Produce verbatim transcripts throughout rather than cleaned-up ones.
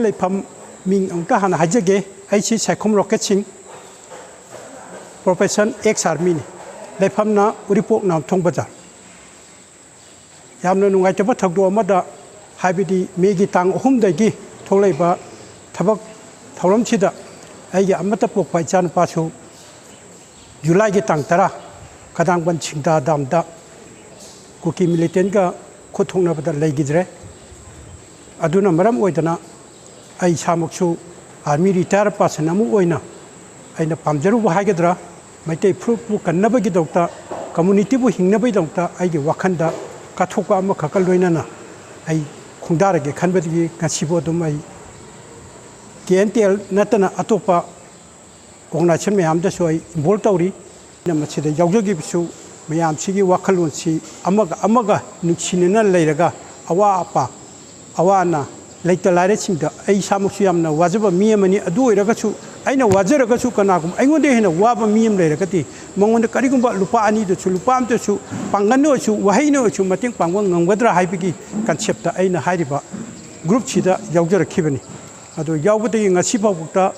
ꯂꯩꯐꯝ ꯃꯤꯡ ꯑꯃꯨꯛꯇ ꯍꯥꯟꯅ ꯍꯥꯏꯖꯒꯦ꯫ ꯑꯩꯁꯤ ꯁꯥꯏꯈꯣꯝ ꯔꯣꯀꯦꯠ ꯁꯤꯡ, profession ex armyꯅꯤ꯫ ꯂꯩꯐꯝꯅ ꯎꯔꯤꯄꯣꯛ ꯅꯥꯎꯊꯣꯡ ꯕꯖꯥꯔ꯫ ꯌꯥꯝꯅ ꯅꯨꯡꯉꯥꯏꯇꯕ ꯊꯧꯗꯣꯛ ꯑꯃꯗ, ꯍꯥꯏꯕꯗꯤ ꯃꯦꯒꯤ ꯇꯥꯡ ꯑꯍꯨꯝꯗꯒꯤ ꯊꯣꯛꯂꯛꯏꯕ ꯊꯕꯛ ꯊꯧꯔꯝꯁꯤꯗ ꯑꯩꯒꯤ ꯑꯃꯠꯇ ꯄꯣꯛꯄ ꯏꯆꯥꯅꯨꯄꯥꯁꯨ ꯖꯨꯂꯥꯏꯒꯤ ꯇꯥꯡ ꯇꯔꯥ ꯈꯗꯥꯡꯕꯟ ꯁꯤꯡꯗꯥ ꯗꯥꯝꯗ ꯀꯨꯀꯤ militantꯀ ꯈꯨꯠ ꯊꯣꯛꯅꯕꯗ ꯂꯩꯈꯤꯗ꯭ꯔꯦ꯫ ꯑꯗꯨꯅ ꯃꯔꯝ ꯑꯣꯏꯗꯅ ꯑꯩ ꯏꯁꯥꯃꯛꯁꯨ army retire person ꯑꯃ ꯑꯣꯏꯅ ꯑꯩꯅ ꯄꯥꯝꯖꯔꯨꯕ ꯍꯥꯏꯒꯗ꯭ꯔꯥ, ꯃꯩꯇꯩ ꯐꯨꯔꯨꯞꯄꯨ ꯀꯟꯅꯕꯒꯤꯗꯃꯛꯇ, communityꯕꯨ ꯍꯤꯡꯅꯕꯒꯤꯗꯃꯛꯇ ꯑꯩꯒꯤ ꯋꯥꯈꯜꯗ ꯀꯠꯊꯣꯛꯄ ꯑꯃꯈꯛꯀ ꯂꯣꯏꯅꯅ ꯑꯩ ꯈꯣꯡꯗꯥꯔꯒꯦ ꯈꯟꯕꯗꯒꯤ ꯉꯁꯤꯕꯨ ꯑꯗꯨꯝ ꯑꯩ KNTL ꯅꯠꯇꯅ ꯑꯇꯣꯞꯄ organization ꯃꯌꯥꯝꯗꯁꯨ ꯑꯩ involve ꯇꯧꯔꯤ꯫ ꯑꯩꯅ ꯃꯁꯤꯗ ꯌꯥꯎꯖꯈꯤꯕꯁꯨ ꯃꯌꯥꯝꯁꯤꯒꯤ ꯋꯥꯈꯜꯂꯣꯟꯁꯤ ꯑꯃꯒ ꯑꯃꯒ ꯅꯨꯡꯁꯤꯅꯅ ꯂꯩꯔꯒ ꯑꯋꯥ ꯑꯄꯥ, ꯑꯋꯥ ꯑꯅꯥ, ꯂꯩꯇ ꯂꯥꯏꯔꯁꯤꯡꯗ ꯑꯩ ꯏꯁꯥꯃꯛꯁꯨ ꯌꯥꯝꯅ ꯋꯥꯖꯕ ꯃꯤ ꯑꯃꯅꯤ꯫ ꯑꯗꯨ ꯑꯣꯏꯔꯒꯁꯨ ꯑꯩꯅ ꯋꯥꯖꯔꯒꯁꯨ ꯀꯅꯥꯒꯨꯝꯕ ꯑꯩꯉꯣꯟꯗ ꯍꯦꯟꯅ ꯋꯥꯕ ꯃꯤ ꯑꯃ ꯂꯩꯔꯒꯗꯤ ꯃꯉꯣꯟꯗ ꯀꯔꯤꯒꯨꯝꯕ ꯂꯨꯄꯥ ꯑꯅꯤꯗꯁꯨ, ꯂꯨꯄꯥ ꯑꯃꯇꯁꯨ, ꯄꯥꯡꯒꯜꯅ ꯑꯣꯏꯔꯁꯨ, ꯋꯥꯍꯩꯅ ꯑꯣꯏꯔꯁꯨ ꯃꯇꯦꯡ ꯄꯥꯡꯕ ꯉꯝꯒꯗ꯭ꯔꯥ ꯍꯥꯏꯕꯒꯤ conceptꯇ ꯑꯩꯅ ꯍꯥꯏꯔꯤꯕ groupꯁꯤꯗ ꯌꯥꯎꯖꯔꯛꯈꯤꯕꯅꯤ꯫ ꯑꯗꯣ ꯌꯥꯎꯕꯗꯒꯤ ꯉꯁꯤ ꯐꯥꯎꯕꯗ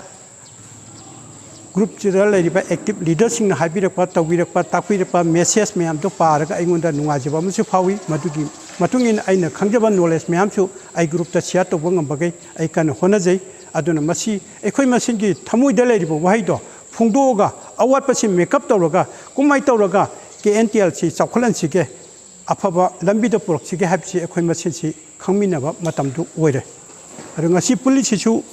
groupꯁꯤꯗ ꯂꯩꯔꯤꯕ active leaderꯁꯤꯡꯅ ꯍꯥꯏꯕꯤꯔꯛꯄ, ꯇꯧꯕꯤꯔꯛꯄ, ꯇꯥꯛꯄꯤꯔꯛꯄ message ꯃꯌꯥꯝꯗꯣ ꯄꯥꯔꯒ ꯑꯩꯉꯣꯟꯗ ꯅꯨꯡꯉꯥꯏꯖꯕ ꯑꯃꯁꯨ ꯐꯥꯎꯏ꯫ ꯃꯗꯨꯒꯤ ꯃꯇꯨꯡ ꯏꯟꯅ ꯑꯩꯅ ꯈꯪꯖꯕ knowledge ꯃꯌꯥꯝꯁꯨ ꯑꯩ groupꯇ share ꯇꯧꯕ ꯉꯝꯕꯈꯩ ꯑꯩ ꯀꯟꯅ ꯍꯣꯠꯅꯖꯩ꯫ ꯑꯗꯨꯅ ꯃꯁꯤ ꯑꯩꯈꯣꯏ ꯃꯁꯦꯟꯒꯤ ꯊꯃꯣꯏꯗ ꯂꯩꯔꯤꯕ ꯋꯥꯍꯩꯗꯣ ꯐꯣꯡꯗꯣꯛꯑꯒ ꯑꯋꯥꯠꯄꯁꯤ make up ꯇꯧꯔꯒ ꯀꯃꯥꯏꯅ ꯇꯧꯔꯒ KNTLꯁꯤ ꯆꯥꯎꯈꯠꯍꯟꯁꯤꯒꯦ, ꯑꯐꯕ ꯂꯝꯕꯤꯗ ꯄꯨꯔꯛꯁꯤꯒꯦ ꯍꯥꯏꯕꯁꯤ ꯑꯩꯈꯣꯏ ꯃꯁꯦꯟꯁꯤ ꯈꯪꯃꯤꯟꯅꯕ ꯃꯇꯝꯗꯨ ꯑꯣꯏꯔꯦ꯫ ꯑꯗꯨ ꯉꯁꯤ ꯄꯨꯜꯂꯤꯁꯤꯁꯨ,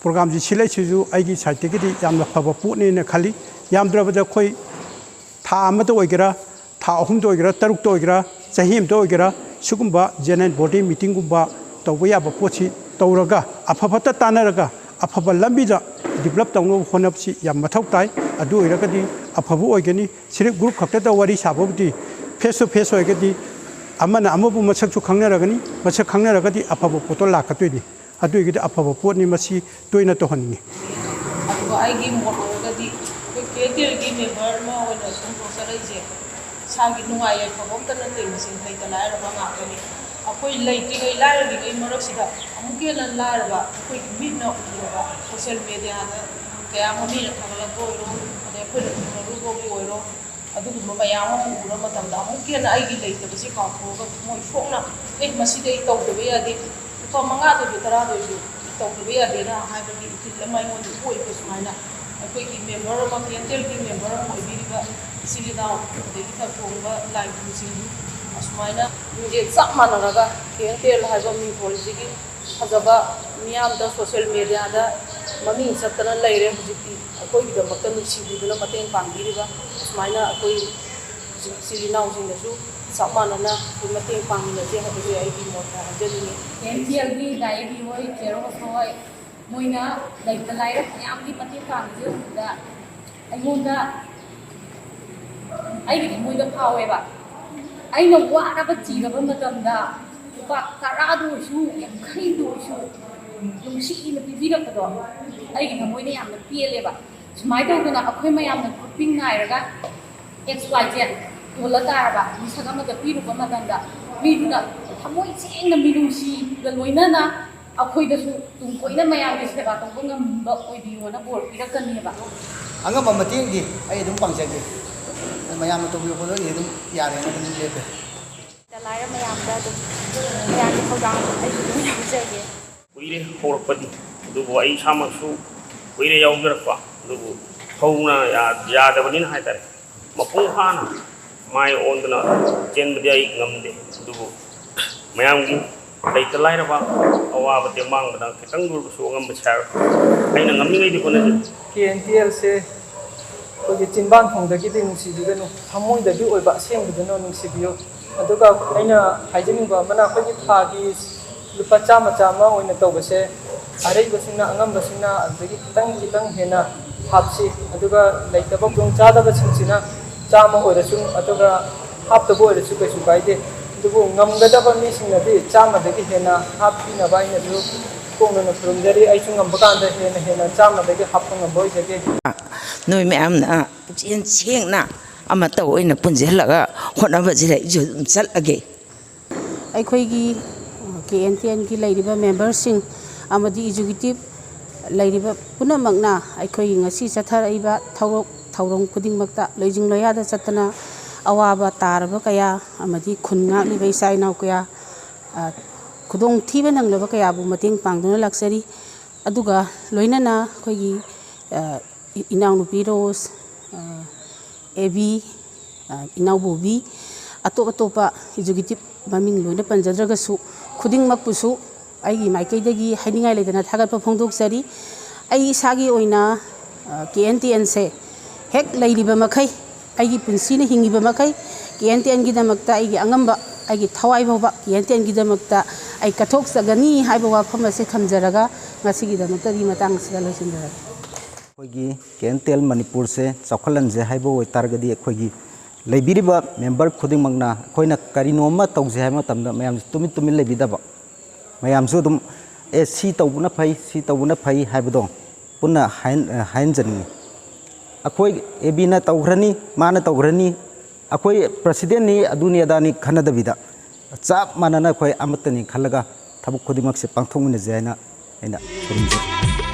programꯁꯤ ꯁꯤꯜꯂꯛꯏꯁꯤꯁꯨ ꯑꯩꯒꯤ sideꯇꯒꯤꯗꯤ ꯌꯥꯝꯅ ꯐꯕ ꯄꯣꯠꯅꯦꯅ ꯈꯜꯂꯤ꯫ ꯌꯥꯝꯗ꯭ꯔꯕꯗ ꯑꯩꯈꯣꯏ ꯊꯥ ꯑꯃꯗ ꯑꯣꯏꯒꯦꯔꯥ, ꯊꯥ ꯑꯍꯨꯝꯗ ꯑꯣꯏꯒꯦꯔꯥ, ꯇꯔꯨꯛꯇ ꯑꯣꯏꯒꯦꯔꯥ, ꯆꯍꯤ ꯑꯃꯗ ꯑꯣꯏꯒꯦꯔꯥ, ꯁꯤꯒꯨꯝꯕ general body meetingꯒꯨꯝꯕ ꯇꯧꯕ ꯌꯥꯕ ꯄꯣꯠꯁꯤ ꯇꯧꯔꯒ, ꯑꯐ ꯐꯠꯇ ꯇꯥꯟꯅꯔꯒ, ꯑꯐꯕ ꯂꯝꯕꯤꯗ develop ꯇꯧꯅꯕ ꯍꯣꯠꯅꯕꯁꯤ ꯌꯥꯝ ꯃꯊꯧ ꯇꯥꯏ꯫ ꯑꯗꯨ ꯑꯣꯏꯔꯒꯗꯤ ꯑꯐꯕ ꯑꯣꯏꯒꯅꯤ꯫ ꯁꯤꯔꯤꯞ group ꯈꯛꯇꯗ ꯋꯥꯔꯤ ꯁꯥꯕꯕꯨꯗꯤ, face to face ꯑꯣꯏꯔꯒꯗꯤ ꯑꯃꯅ ꯑꯃꯕꯨ ꯃꯁꯛꯁꯨ ꯈꯪꯅꯔꯒꯅꯤ, ꯃꯁꯛ ꯈꯪꯅꯔꯒꯗꯤ ꯑꯐꯕ ꯄꯣꯠꯇꯣ ꯂꯥꯛꯀꯗꯣꯏꯅꯤ꯫ ꯑꯗꯨ ꯑꯣꯏꯔꯒꯗꯤ ꯑꯐꯕ ꯄꯣꯠꯅꯤ, ꯃꯁꯤ ꯇꯣꯏꯅ ꯇꯧꯍꯟꯅꯤꯡꯉꯤ꯫ ꯑꯗꯨꯒ ꯑꯩꯒꯤ ꯃꯣꯠ ꯑꯣꯏꯔꯒꯗꯤ ꯑꯩꯈꯣꯏ KNTLꯒꯤ member ꯑꯃ ꯑꯣꯏꯅ ꯁꯨꯝ ꯊꯣꯛꯆꯔꯛꯏꯁꯦ ꯏꯁꯥꯒꯤ ꯅꯨꯡꯉꯥꯏ ꯌꯥꯏꯐꯕ ꯑꯝꯇ ꯅꯠꯇꯦ, ꯃꯁꯤ ꯂꯩꯇ ꯂꯥꯏꯔꯕ ꯉꯥꯛꯇꯅꯤ꯫ ꯑꯩꯈꯣꯏ ꯂꯩꯇ꯭ꯔꯤꯉꯩ, ꯂꯥꯏꯔꯔꯤꯉꯩ ꯃꯔꯛꯁꯤꯗ ꯑꯃꯨꯛꯀ ꯍꯦꯟꯅ ꯂꯥꯏꯔꯕ, ꯑꯩꯈꯣꯏꯒꯤ ꯃꯤꯠꯅ ꯎꯔꯕ, ꯁꯣꯁꯦꯜ ꯃꯦꯗꯤꯌꯥꯗ ꯀꯌꯥ ꯑꯃ ꯃꯤꯅ ꯊꯥꯒꯠꯂꯛꯄ ꯑꯣꯏꯔꯣ, ꯑꯗꯩ ꯑꯩꯈꯣꯏꯅ ꯊꯦꯡꯅꯔꯨꯕꯕꯨ ꯑꯣꯏꯔꯣ, ꯑꯗꯨꯒꯨꯝꯕ ꯃꯌꯥꯝ ꯑꯃ ꯎꯔ ꯃꯇꯝꯗ ꯑꯃꯨꯛꯀ ꯍꯦꯟꯅ ꯑꯩꯒꯤ ꯂꯩꯇꯕꯁꯤ ꯀꯥꯎꯊꯣꯛꯑꯒ ꯊꯃꯣꯏ ꯁꯣꯛꯅ, "ꯑꯦ, ꯃꯁꯤꯗꯤ ꯑꯩ ꯇꯧꯗꯕ ꯌꯥꯗꯦ, ꯂꯨꯄꯥ ꯃꯉꯥꯗ ꯑꯣꯏꯁꯨ, ꯇꯔꯥꯗ ꯑꯣꯏꯁꯨ ꯇꯧꯗꯕ ꯌꯥꯗꯦꯅ" ꯍꯥꯏꯕꯒꯤ ꯏꯊꯤꯜ ꯑꯃ ꯑꯩꯉꯣꯟꯗ ꯑꯣꯏꯕ ꯁꯨꯃꯥꯏꯅ ꯑꯩꯈꯣꯏꯒꯤ ꯃꯦꯝꯕꯔ ꯑꯃ, ꯀꯦꯟꯇꯦꯜꯒꯤ ꯃꯦꯝꯕꯔ ꯑꯃ ꯑꯣꯏꯕꯤꯔꯤꯕ ꯏꯆꯤꯜ ꯏꯅꯥꯎ, ꯑꯗꯒꯤ ꯊꯧ ꯊꯣꯡꯕ ꯂꯥꯏ ꯒꯨꯔꯨꯁꯤꯡꯕꯨ ꯑꯁꯨꯃꯥꯏꯅ ꯂꯤꯡꯖꯦꯜ ꯆꯞ ꯃꯥꯟꯅꯔꯒ ꯀꯦꯟꯇꯦꯜ ꯍꯥꯏꯕ ꯃꯤꯡꯊꯣꯜꯁꯤꯒꯤ ꯐꯖꯕ, ꯃꯤꯌꯥꯝꯗ ꯁꯣꯁꯦꯜ ꯃꯦꯗꯤꯌꯥꯗ ꯃꯃꯤꯡ ꯆꯠꯇꯅ ꯂꯩꯔꯦ ꯍꯧꯖꯤꯛꯇꯤ꯫ ꯑꯩꯈꯣꯏꯒꯤꯗꯃꯛꯇ ꯅꯨꯡꯁꯤꯕꯤꯗꯨꯅ ꯃꯇꯦꯡ ꯄꯥꯡꯕꯤꯔꯤꯕ ꯁꯨꯃꯥꯏꯅ ꯑꯩꯈꯣꯏ ꯏꯆꯤꯜ ꯏꯅꯥꯎꯁꯤꯡꯅꯁꯨ ꯆꯞ ꯃꯥꯟꯅꯅ ꯑꯩꯈꯣꯏ ꯃꯇꯦꯡ ꯄꯥꯡꯃꯤꯟꯅꯁꯦ ꯍꯥꯏꯕꯁꯦ ꯑꯩꯒꯤ ꯃꯣꯠꯇ ꯍꯥꯏꯖꯅꯤꯡꯉꯤ꯫ ꯑꯦꯝ ꯁꯤ ꯑꯦꯜꯒꯤ ꯗꯥꯏꯔꯦꯛꯇꯔ ꯍꯣꯏ, ꯆꯦꯔꯣꯁ ꯍꯣꯏ, ꯃꯣꯏꯅ ꯂꯩꯇ ꯂꯥꯏꯔ ꯃꯌꯥꯝꯒꯤ ꯃꯇꯦꯡ ꯄꯥꯡꯕꯁꯦ ꯎꯕꯗ ꯑꯩꯉꯣꯟꯗ, ꯑꯩꯒꯤ ꯊꯃꯣꯏꯗ ꯐꯥꯎꯋꯦꯕ꯫ ꯑꯩꯅ ꯋꯥꯔꯕ ꯆꯤꯔꯕ ꯃꯇꯝꯗ ꯂꯨꯄꯥ ꯇꯔꯥꯗ ꯑꯣꯏꯁꯨ, ꯌꯥꯡꯈꯩꯗ ꯑꯣꯏꯁꯨ ꯅꯨꯡꯁꯤꯅ ꯄꯤꯕꯤꯔꯛꯄꯗꯣ ꯑꯩꯒꯤ ꯊꯃꯣꯏꯗ ꯌꯥꯝꯅ ꯄꯦꯜꯂꯦꯕ꯫ ꯁꯨꯃꯥꯏꯅ ꯇꯧꯗꯅ ꯑꯩꯈꯣꯏ ꯃꯌꯥꯝꯅ ꯒ꯭ꯔꯨꯞꯄꯤꯡ ꯅꯥꯏꯔꯒ ꯑꯦꯛꯁ ꯋꯥꯏ ꯖꯦꯠ ꯌꯣꯜꯂ ꯇꯥꯔꯕ, ꯃꯤꯁꯛ ꯑꯃꯗ ꯄꯤꯔꯨꯕ ꯃꯇꯝꯗ ꯃꯤꯗꯨꯅ ꯊꯃꯣꯏ ꯁꯦꯡꯅ ꯃꯤꯅꯨꯡꯁꯤꯒ ꯂꯣꯏꯅꯅ ꯑꯩꯈꯣꯏꯗꯁꯨ ꯇꯨꯡ ꯀꯣꯏꯅ ꯃꯌꯥꯝꯒꯤ ꯁꯦꯕꯥ ꯇꯧꯕ ꯉꯝꯕ ꯑꯣꯏꯕꯤꯌꯣꯅ ꯕꯣꯔ ꯄꯤꯔꯛꯀꯅꯦꯕ꯫ ꯑꯉꯝꯕ ꯃꯇꯦꯡꯗꯤ ꯑꯩ ꯑꯗꯨꯝ ꯄꯥꯡꯖꯒꯦ꯫ ꯃꯌꯥꯝꯅ ꯇꯧꯕꯤꯔꯛꯄꯗꯣ ꯑꯩ ꯑꯗꯨꯝ ꯌꯥꯔꯦꯅ ꯑꯗꯨꯝ ꯂꯦꯞꯄꯦ꯫ ꯂꯥꯏꯔ ꯃꯌꯥꯝꯗ ꯑꯗꯨꯝ, ꯃꯌꯥꯝꯒꯤ ꯊꯧꯗꯥꯡ ꯑꯩꯁꯨ ꯑꯗꯨꯝ ꯌꯥꯎꯖꯒꯦ꯫ ꯀꯨꯏꯔꯦ ꯍꯧꯔꯛꯄꯗꯤ, ꯑꯗꯨꯕꯨ ꯑꯩ ꯏꯁꯥꯃꯛꯁꯨ ꯀꯨꯏꯔꯦ ꯌꯥꯎꯖꯔꯛꯄ, ꯑꯗꯨꯕꯨ ꯍꯧꯅ ꯌꯥ-, ꯌꯥꯗꯕꯅꯤꯅ ꯍꯥꯏꯇꯥꯔꯦ꯫ ꯃꯄꯨꯡ ꯐꯥꯅ ꯃꯥꯏ ꯑꯣꯟꯗꯨꯅ ꯆꯦꯟꯕꯗꯤ ꯑꯩ ꯉꯝꯗꯦ, ꯑꯗꯨꯕꯨ ꯃꯌꯥꯝꯒꯤ ꯂꯩꯇ ꯂꯥꯏꯔꯕ ꯑꯋꯥꯕ ꯇꯦꯡꯕꯥꯡꯕꯗ ꯈꯤꯇꯪꯗ ꯑꯣꯏꯔꯕꯁꯨ ꯑꯉꯝꯕ ꯁꯦꯜ ꯑꯩꯅ ꯉꯝꯃꯤꯉꯩꯗꯤ ꯍꯣꯠꯅꯖꯒꯦ꯫ ꯀꯦ ꯑꯦꯟ ꯇꯤ ꯑꯦꯜꯁꯦ ꯑꯩꯈꯣꯏꯒꯤ ꯆꯤꯟꯕꯥꯟ ꯊꯣꯡꯗꯒꯤꯗꯤ ꯅꯨꯡꯁꯤꯕꯤꯒꯅꯨ, ꯊꯃꯣꯏꯗꯒꯤ ꯑꯣꯏꯕ ꯑꯁꯦꯡꯕꯗꯨꯅ ꯅꯨꯡꯁꯤꯕꯤꯌꯨ꯫ ꯑꯗꯨꯒ ꯑꯩꯅ ꯍꯥꯏꯖꯅꯤꯡꯕ ꯑꯃꯅ, ꯑꯩꯈꯣꯏꯒꯤ ꯊꯥꯒꯤ ꯂꯨꯄꯥ ꯆꯥꯝꯃ ꯆꯥꯝꯃ ꯑꯣꯏꯅ ꯇꯧꯕꯁꯦ, ꯑꯔꯩꯕꯁꯤꯡꯅ, ꯑꯉꯝꯕꯁꯤꯡꯅ ꯑꯗꯨꯗꯒꯤ ꯈꯤꯇꯪ ꯈꯤꯇꯪ ꯍꯦꯟꯅ ꯍꯥꯞꯁꯤ꯫ ꯑꯗꯨꯒ ꯂꯩꯇꯕ ꯈꯨꯗꯣꯡꯆꯥꯗꯕꯁꯤꯡꯁꯤꯅ ꯆꯥꯝꯃ ꯑꯣꯏꯔꯁꯨ, ꯑꯗꯨꯒ ꯍꯥꯞꯇꯕ ꯑꯣꯏꯔꯁꯨ ꯀꯩꯁꯨ ꯀꯥꯏꯗꯦ꯫ ꯑꯗꯨꯕꯨ ꯉꯝꯒꯗꯕ ꯃꯤꯁꯤꯡꯅꯗꯤ ꯆꯥꯝꯃꯗꯒꯤ ꯍꯦꯟꯅ ꯍꯥꯞꯄꯤꯅꯕ ꯑꯩꯅꯁꯨ ꯀꯣꯡꯅꯅ ꯈꯨꯔꯨꯝꯖꯔꯤ꯫ ꯑꯩꯁꯨ ꯉꯝꯕ ꯀꯥꯟꯗ ꯍꯦꯟꯅ ꯍꯦꯟꯅ ꯆꯥꯝꯃꯗꯒꯤ ꯍꯥꯞꯄ ꯉꯝꯕ ꯑꯣꯏꯖꯒꯦ꯫ ꯅꯣꯏ ꯃꯌꯥꯝꯅ ꯄꯨꯛꯆꯦꯜ ꯁꯦꯡꯅ ꯑꯃꯠꯇ ꯑꯣꯏꯅ ꯄꯨꯟꯁꯤꯜꯂꯒ ꯍꯣꯠꯅꯕꯁꯤꯗ ꯑꯩꯁꯨ ꯑꯗꯨꯝ ꯆꯠꯂꯒꯦ꯫ ꯑꯩꯈꯣꯏꯒꯤ ꯀꯦ ꯑꯦꯟ ꯇꯤ ꯑꯦꯟꯒꯤ ꯂꯩꯔꯤꯕ ꯃꯦꯝꯕꯔꯁꯤꯡ ꯑꯃꯗꯤ ꯑꯦꯛꯖꯤꯀ꯭ꯌꯨꯇꯤꯕ ꯂꯩꯔꯤꯕ ꯄꯨꯝꯅꯃꯛꯅ ꯑꯩꯈꯣꯏꯒꯤ ꯉꯁꯤ ꯆꯠꯊꯔꯛꯏꯕ ꯊꯧꯔꯝ ꯊꯧꯔꯝ ꯈꯨꯗꯤꯡꯃꯛꯇ ꯂꯣꯏꯖꯤꯡ ꯂꯣꯌꯥꯗ ꯆꯠꯇꯅ ꯑꯋꯥꯕ ꯇꯥꯔꯕ ꯀꯌꯥ ꯑꯃꯗꯤ ꯈꯨꯟ ꯉꯥꯛꯂꯤꯕ ꯏꯆꯥ ꯏꯅꯥꯎ ꯀꯌꯥ, ꯑ, ꯈꯨꯗꯣꯡꯊꯤꯕ ꯅꯪꯂꯕ ꯀꯌꯥꯕꯨ ꯃꯇꯦꯡ ꯄꯥꯡꯗꯨꯅ ꯂꯥꯛꯆꯔꯤ꯫ ꯑꯗꯨꯒ ꯂꯣꯏꯅꯅ ꯑꯩꯈꯣꯏꯒꯤ, ꯑ, ꯏ-, ꯏꯅꯥꯎꯅꯨꯄꯤ ꯔꯣꯁ, ꯑ, ꯑꯦꯕꯤ, ꯑ, ꯏꯅꯥꯎꯕꯣꯕꯤ, ꯑꯇꯣꯞ ꯑꯇꯣꯞꯄ ꯑꯦꯛꯖꯤꯀ꯭ꯌꯨꯇꯤꯕ ꯃꯃꯤꯡ ꯂꯣꯏꯅ ꯄꯟꯖꯗ꯭ꯔꯒꯁꯨ, ꯈꯨꯗꯤꯡꯃꯛꯄꯨꯁꯨ ꯑꯩꯒꯤ ꯃꯥꯏꯀꯩꯗꯒꯤ ꯍꯥꯏꯅꯤꯡꯉꯥꯏ ꯂꯩꯇꯅ ꯊꯥꯒꯠꯄ ꯐꯣꯡꯗꯣꯛꯆꯔꯤ꯫ ꯑꯩ ꯏꯁꯥꯒꯤ ꯑꯣꯏꯅ, ꯑ, ꯀꯦ ꯑꯦꯟ ꯇꯤ ꯑꯦꯟꯁꯦ ꯍꯦꯛ ꯂꯩꯔꯤꯕ ꯃꯈꯩ, ꯑꯩꯒꯤ ꯄꯨꯟꯁꯤꯅ ꯍꯤꯡꯉꯤꯕ ꯃꯈꯩ, ꯀꯦ ꯑꯦꯟ ꯇꯤ ꯑꯦꯟꯒꯤꯗꯃꯛꯇ ꯑꯩꯒꯤ ꯑꯉꯝꯕ, ꯑꯩꯒꯤ ꯊꯋꯥꯏ ꯐꯥꯎꯕ ꯀꯦ ꯑꯦꯟ ꯇꯤ ꯑꯦꯟꯒꯤꯗꯃꯛꯇ ꯑꯩ ꯀꯠꯊꯣꯛꯆꯒꯅꯤ ꯍꯥꯏꯕ ꯋꯥꯐꯝ ꯑꯁꯦ ꯊꯝꯖꯔꯒ, ꯉꯁꯤꯒꯤꯗꯃꯛꯇꯗꯤ ꯃꯇꯥꯡ ꯑꯁꯤꯗ ꯂꯣꯏꯁꯤꯟꯖꯔꯒꯦ꯫ ꯑꯩꯈꯣꯏꯒꯤ ꯀꯦ ꯑꯦꯟ ꯇꯤ ꯑꯦꯜ ꯃꯅꯤꯄꯨꯔꯁꯦ ꯆꯥꯎꯈꯠꯍꯟꯁꯦ ꯍꯥꯏꯕ ꯑꯣꯏꯇꯥꯔꯒꯗꯤ, ꯑꯩꯈꯣꯏꯒꯤ ꯂꯩꯕꯤꯔꯤꯕ ꯃꯦꯝꯕꯔ ꯈꯨꯗꯤꯡꯃꯛꯅ ꯑꯩꯈꯣꯏꯅ ꯀꯔꯤꯅꯣꯝꯃ ꯇꯧꯁꯦ ꯍꯥꯏꯕ ꯃꯇꯝꯗ ꯃꯌꯥꯝꯁꯨ ꯇꯨꯃꯤꯟ ꯇꯨꯃꯤꯟ ꯂꯩꯕꯤꯗꯕ, ꯃꯌꯥꯝꯁꯨ ꯑꯗꯨꯝ, "ꯑꯦ, ꯁꯤ ꯇꯧꯕꯅ ꯐꯩ, ꯁꯤ ꯇꯧꯕꯅ ꯐꯩ" ꯍꯥꯏꯕꯗꯣ ꯄꯨꯟꯅ ꯍꯥꯏꯍꯟ-, ꯍꯥꯏꯍꯟꯖꯅꯤꯡꯉꯤ꯫ ꯑꯩꯈꯣꯏ ꯑꯦ ꯕꯤꯅ ꯇꯧꯈ꯭ꯔꯅꯤ, ꯃꯥꯅ ꯇꯧꯈ꯭ꯔꯅꯤ, ꯑꯩꯈꯣꯏ ꯄ꯭ꯔꯁꯤꯗꯦꯟꯅꯤ, ꯑꯗꯨꯅꯤ ꯑꯗꯥꯅꯤ ꯈꯟꯅꯗꯕꯤꯗ, ꯆꯞ ꯃꯥꯟꯅꯅ ꯑꯩꯈꯣꯏ ꯑꯃꯠꯇꯅꯤ ꯈꯜꯂꯒ ꯊꯕꯛ ꯈꯨꯗꯤꯡꯃꯛꯁꯦ ꯄꯥꯡꯊꯣꯛꯃꯤꯟꯅꯁꯦ ꯍꯥꯏꯅ ꯑꯩꯅ ꯈꯨꯔꯨꯝꯖꯔꯤ꯫